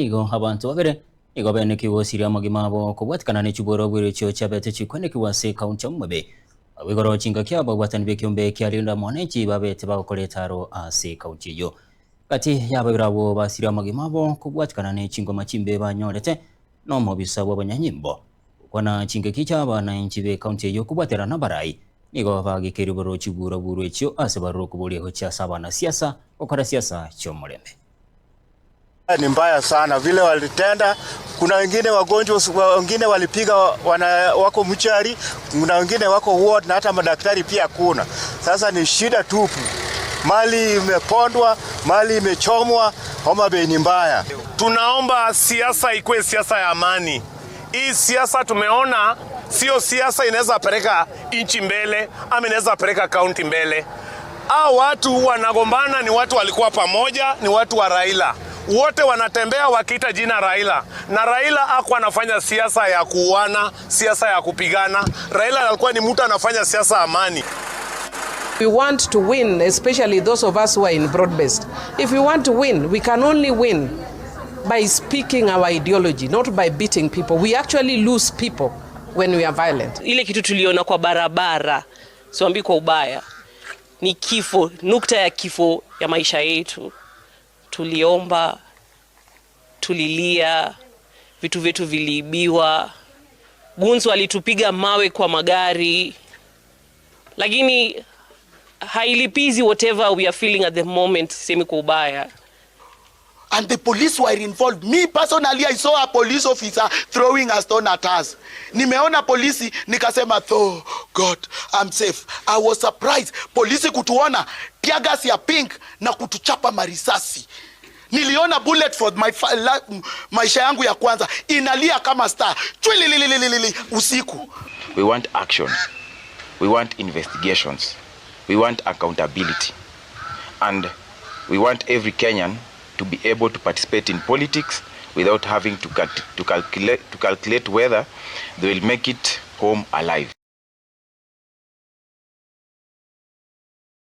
Igo abanto babere nigo benekigwe gosiria amagima abo kobwatikana ne chiborobwero echio chiabete chikwenekigwa ase ekaunti ya Homabay. Abwo igoro chingaki ababwatani b'ekeombe kia Linda Mwananchi babete bagokora etaro ase ekaunti eyio. Gati y'ababere abwo basirie amagima abo kobwatikana ne chingoma chimbe banyorete nomobisa bw'abanyanyimbo. Gokwana chingaki chi'abananchi b'ekaunti eyio kobwaterana nabarai nigo bagekeire bororo chigura-guru echio ase barure okoboria gochia ase abanasiasa gokora siasa chi'omorembe. Ni mbaya sana vile walitenda. Kuna wengine wagonjwa, wengine walipiga wana, wako mchari, kuna wengine wako ward na hata madaktari pia kuna. Sasa ni shida tupu, mali imepondwa, mali imechomwa. Homa Bay ni mbaya. Tunaomba siasa ikuwe siasa ya amani. Hii siasa tumeona sio siasa inaweza peleka nchi mbele ama inaweza peleka kaunti mbele. Hao watu wanagombana ni watu walikuwa pamoja, ni watu wa Raila wote wanatembea wakiita jina Raila, na Raila hakuwa anafanya siasa ya kuuana, siasa ya kupigana. Raila alikuwa ni mtu anafanya siasa amani. We want to win, especially those of us who are in broad-based. If we want to win, we can only win by speaking our ideology, not by beating people. We actually lose people when we are violent. Ile kitu tuliona kwa barabara, siambii kwa ubaya, ni kifo, nukta ya kifo ya maisha yetu. Tuliomba, tulilia, vitu vyetu viliibiwa, goons walitupiga mawe kwa magari, lakini hailipizi whatever we are feeling at the moment, semi kwa ubaya. And the police were involved. Me personally, I saw a police officer throwing a stone at us. Nimeona polisi nikasema, oh God, I'm safe. I was surprised. Polisi kutuona teargas ya pink na kutuchapa marisasi. Niliona bullet for my maisha yangu ya kwanza inalia kama star chwililililili usiku. We want action. We want investigations. We want accountability. And we want every Kenyan to be able to participate in politics without having to calculate whether they will make it home alive.